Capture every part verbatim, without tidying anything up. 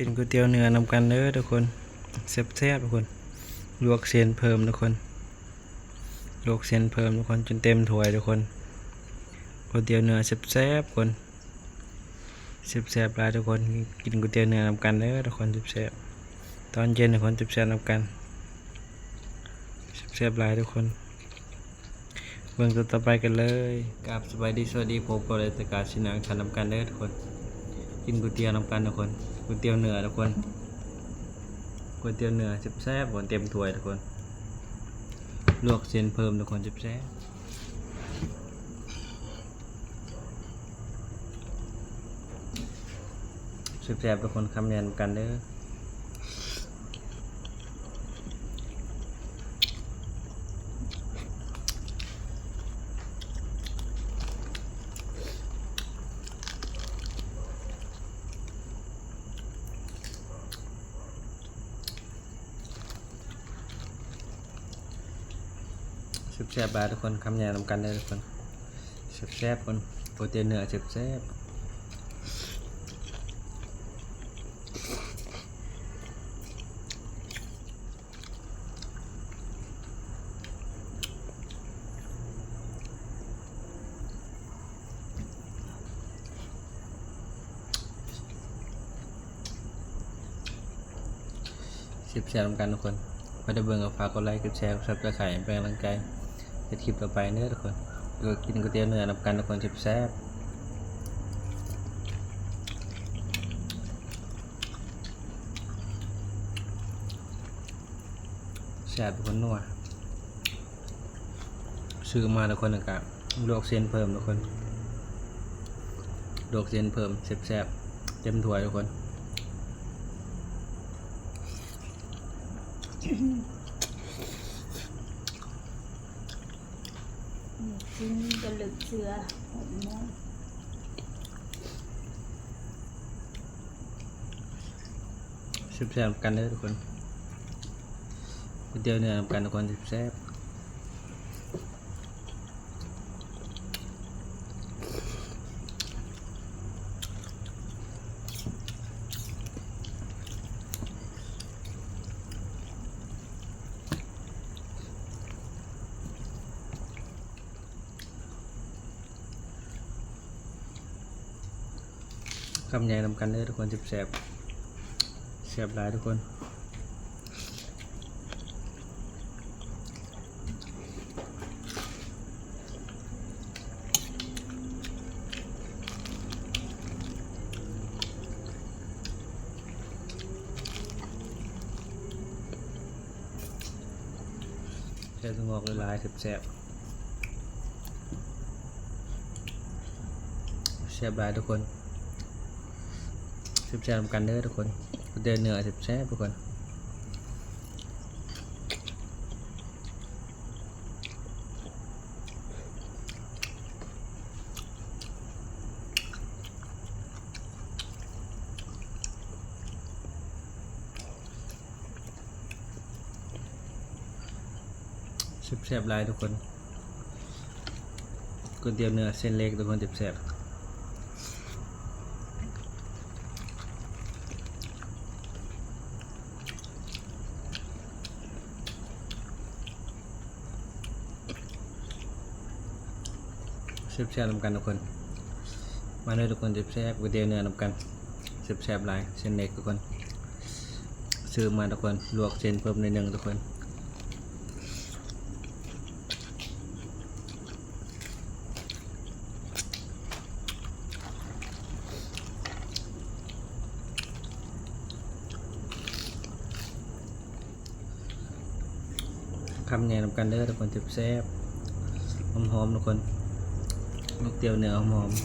กินก๋วยเตี๋ยวเนื้อนำกันเด้อทุกคน แซ่บๆทุกคน ลวกเส้นเพิ่มทุกคน ลวกเส้นเพิ่มทุกคน จนเต็มถ้วยทุกคน ก๋วยเตี๋ยวเนื้อแซ่บๆทุกคน แซ่บๆหลายทุกคน กินก๋วยเตี๋ยวเนื้อนำกันเด้อทุกคน แซ่บๆ ตอนเย็นทุกคน แซ่บๆนำกัน แซ่บๆหลายทุกคน เบิ่งตอนต่อไปกันเลย ครับ สบายดี สวัสดี พบกับรายการสินอาหารนำกันเด้อทุกคน กินก๋วยเตี๋ยวนำกันทุกคน ก๋วยเตี๋ยวเนื้อทุกคน ก๋วยเตี๋ยวเนื้อแซ่บๆ บนเต็มถ้วยทุกคน ลวกเส้นเพิ่มทุกคน แซ่บๆ แซ่บๆทุกคน คำเดียวนำกันเด้อ แซ่บๆหลายทุกคน คำเดียวนำกันเด้อทุกคน แซ่บๆคน ก๋วยเตี๋ยวเนื้อแซ่บๆ แซ่บๆนำกันทุกคน พอได้เบิ่งก็ฝากกดไลค์ กดแชร์ กดซับสไครบ์ เป็นกำลังใจเฮ็ดคลิปต่อไปเด้อทุกคน ก็กินก๋วยเตี๋ยวเนื้อนำกันทุกคน แซ่บๆ แซ่บทุกคน นัว ซื้อมาทุกคน แล้วก็ลวกเส้นเพิ่มทุกคน ลวกเส้นเพิ่ม แซ่บๆ เต็มถ้วยทุกคน กินกระลึกเสือ แซ่บๆกันเด้อทุกคน ก๋วยเตี๋ยวเนื้อนำกันทุกคน แซ่บๆ คำใหญ่นำกันเด้อทุกคน แซ่บๆ แซ่บหลายทุกคน ใส่ถั่วงอกหลายๆ แซ่บๆ แซ่บหลายทุกคน แซ่บๆนำกันเด้อทุกคน ก๋วยเตี๋ยวเนื้อแซ่บๆทุกคน แซ่บๆหลายทุกคน ก๋วยเตี๋ยวเนื้อเส้นเล็กทุกคน แซ่บๆ แซ่บๆนำกันทุกคน มาเด้อทุกคน แซ่บๆก๋วยเตี๋ยวเนื้อนำกัน แซ่บๆหลาย เส้นเล็กทุกคน ซื้อมาทุกคน ลวกเส้นเพิ่มหน่อยหนึ่งทุกคน คำใหญ่นำกันเด้อทุกคน แซ่บๆ หอมๆทุกคน ก๋วยเตี๋ยวเนื้อหอมๆ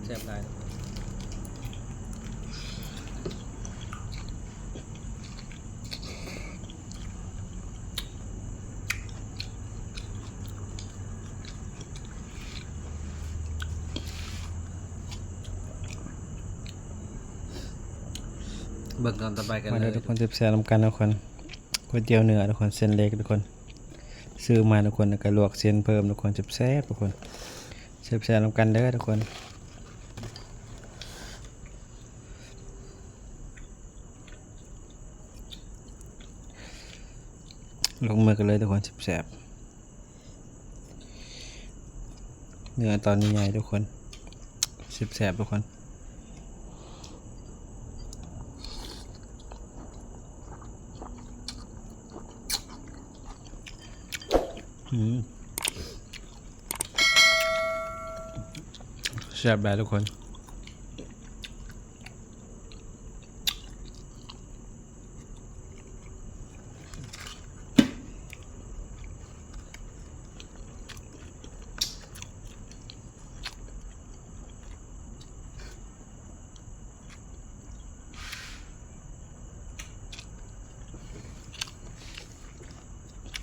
แซ่บๆหลาย เบิ่งตอนต่อไปกัน มาเด้อ เลย ทุกคน แซ่บๆนำกันทุกคน ก๋วยเตี๋ยวเนื้อทุกคน เส้นเล็กทุกคน ซื้อมาทุกคน แล้วก็ลวกเส้นเพิ่มทุกคน แซ่บๆทุกคน แซ่บๆนำกันเด้อทุกคน ลงมือกันเลยทุกคน แซ่บๆ เนื้อตอนใหญ่ๆทุกคน แซ่บๆทุกคน อืม แซ่บหลายทุกคน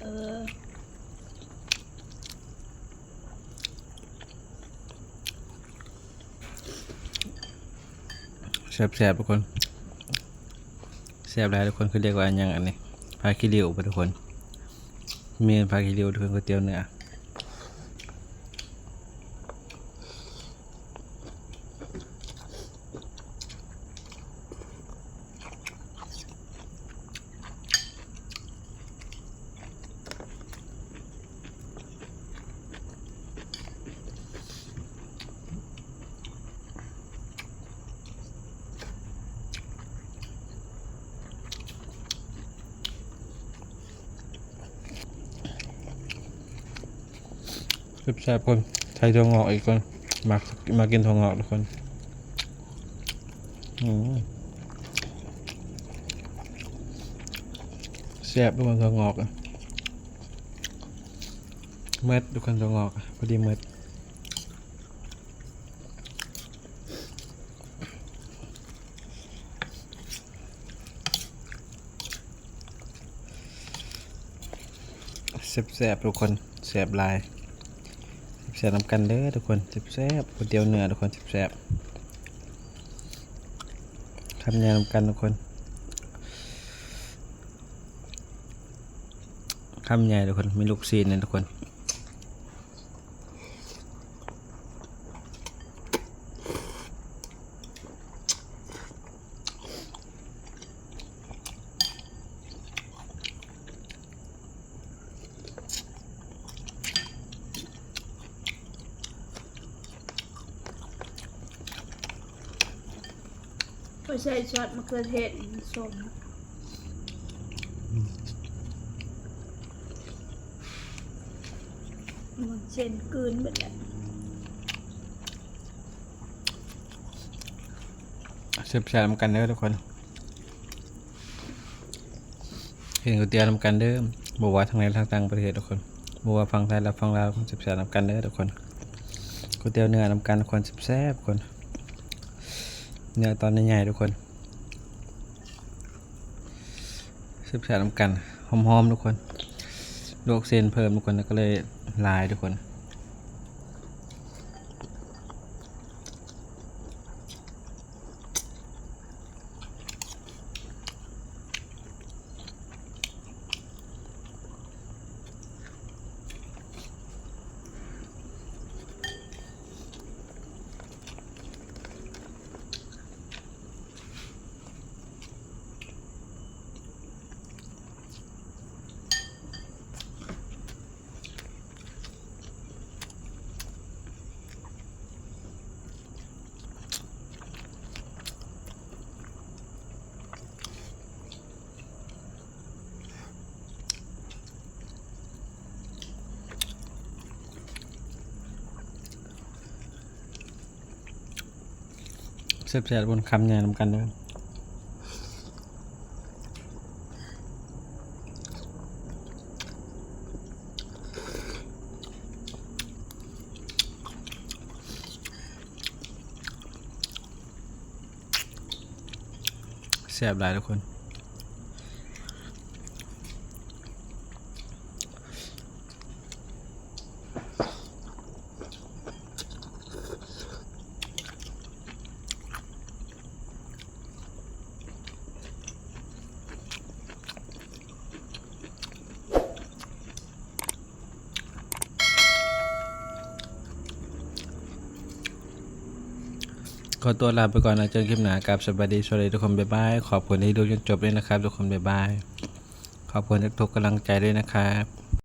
เออ แซ่บๆทุกคน แซ่บหลายทุกคน คือเรียกว่าอันหยังอันนี้ ผักขี้ริ้วบ่ทุกคน มีผักขี้ริ้วทุกคน ก๋วยเตี๋ยวเนื้อ แซ่บๆคน ใส่ถั่วงอกอีกคน มัก มักกินถั่วงอกทุกคน อืม แซ่บทุกคน ถั่วงอกอะ เม็ดทุกคน ถั่วงอกอะ พอดีเม็ด แซ่บๆทุกคน แซ่บหลาย แซ่บๆนำกันเด้อทุกคน แซ่บๆก๋วยเตี๋ยวเนื้อทุกคน แซ่บๆ คำใหญ่นำกันทุกคน คำใหญ่ทุกคน มีลูกชิ้นเนี่ยทุกคน ก็ใส่ซอสมะเขือเทศมันส้ม มันเส้นกลืนหมดแหละ แซ่บๆนำกันเด้อทุกคน กินก๋วยเตี๋ยวนำกันเด้อ บ่ว่าทางในทางต่างประเทศทุกคน บ่ว่าฝั่งไทยและฝั่งลาว แซ่บๆนำกันเด้อทุกคน ก๋วยเตี๋ยวเนื้อนำกันทุกคน แซ่บๆทุกคน เนื้อตอนใหญ่ๆทุกคน แซ่บๆนำกัน หอมๆทุกคน ลวกเส้นเพิ่มทุกคน แล้วก็เลยหลายทุกคน แซ่บๆบนคำใหญ่นำกันเด้อ แซ่บหลายทุกคน แ ขอตัวลาไปก่อนนะ เจอกันคลิปหน้าครับ สบายดี สวัสดีทุกคน บ๊ายบาย ขอบคุณที่ดูจนจบด้วยนะครับ ทุกคน บ๊ายบาย ขอบคุณทุกๆกำลังใจด้วยนะครับ